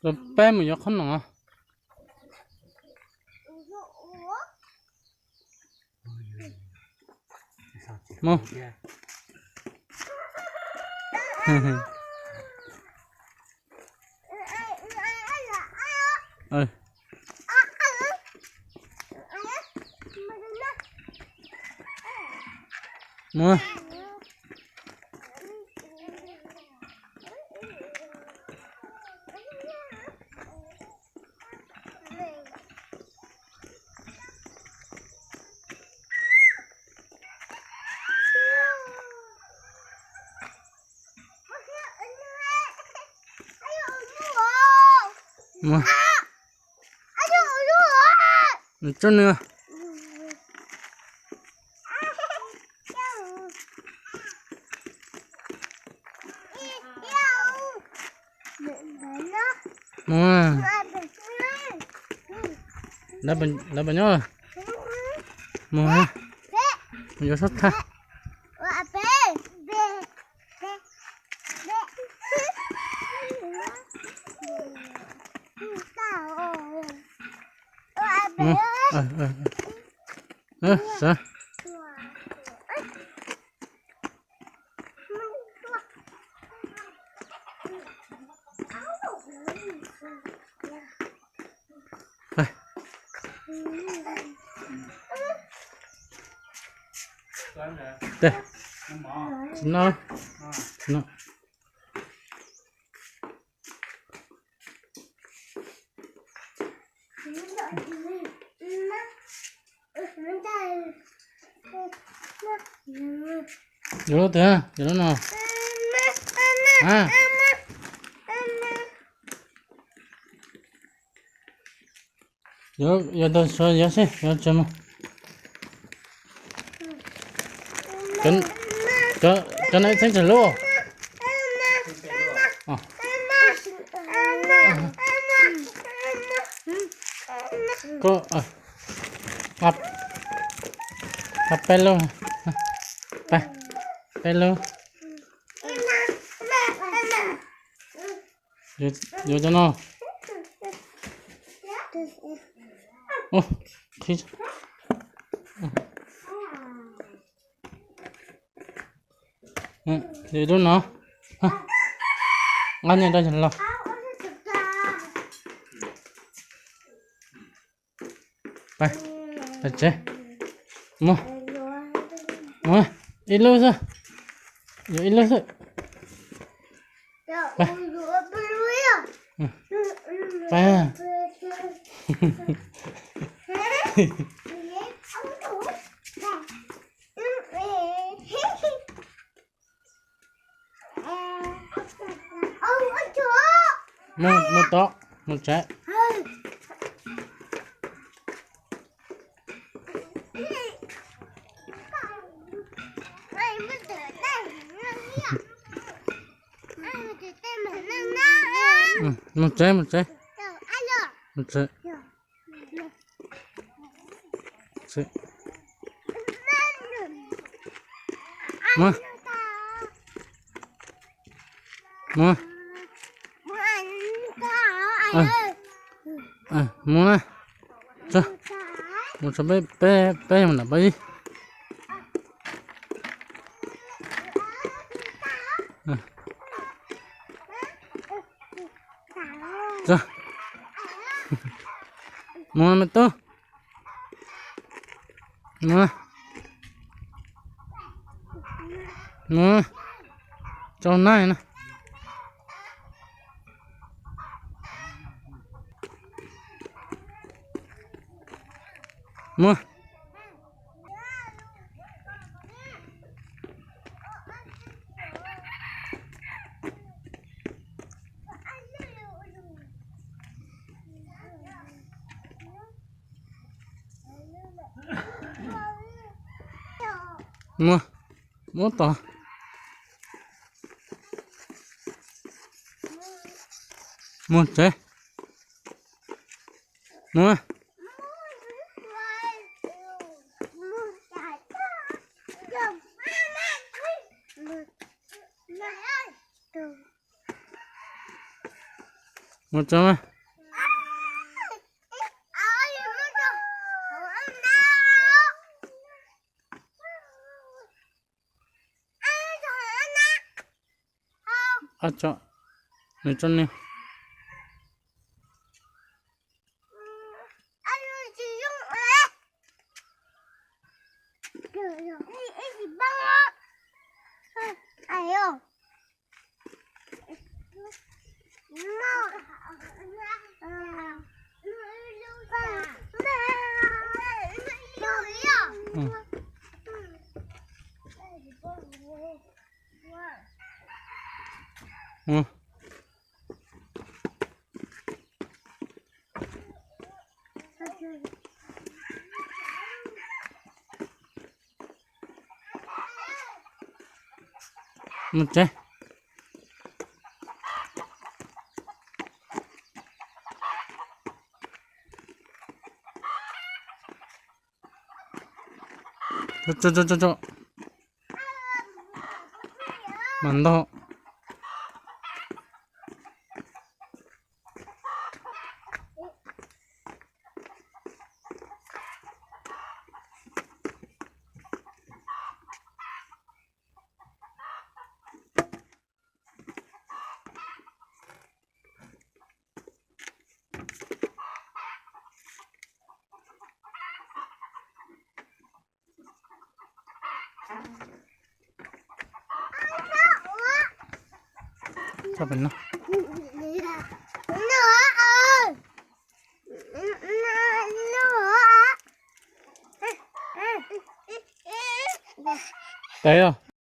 Rau peb mus yuav qhob noom. Mus. Mus. Mus. Nws tsuj nws. Mus. Lawv puas nyob? Mus, mus yuav sab thaj. Mus. Sawv. Tes, tsis no, tsis no. Yuav lub twg? Yuav lub no. Yuav tau suav yuav xwb, yuav tsis mus. Cov no txheeb tsawg lub? Koj, peb lub, peb lub. Yuav cov no. Yuav lub no. Nqa nyiaj rau yawg laus. Pais, pais tsev. Mus. Mus, ib lub xwb. Yuav ib lub xwb. Pais. Pais. Mus, mus tod, mus tsev. Mus tsev, mus tsev. Mus tsev. Mus. Mus. Mus na. Tso. Mus tso peb, peb, peb mus nram pab ib. Tso. Mus me tub. Mus. Mus. Tso na na. Mus. Mus, mus tod. Mus tsev. Mus. Mus tso mas. Ab tso, nws tso nws. Mus tsev. Tso, tso, tso, tso. Mas ntog. Tes os,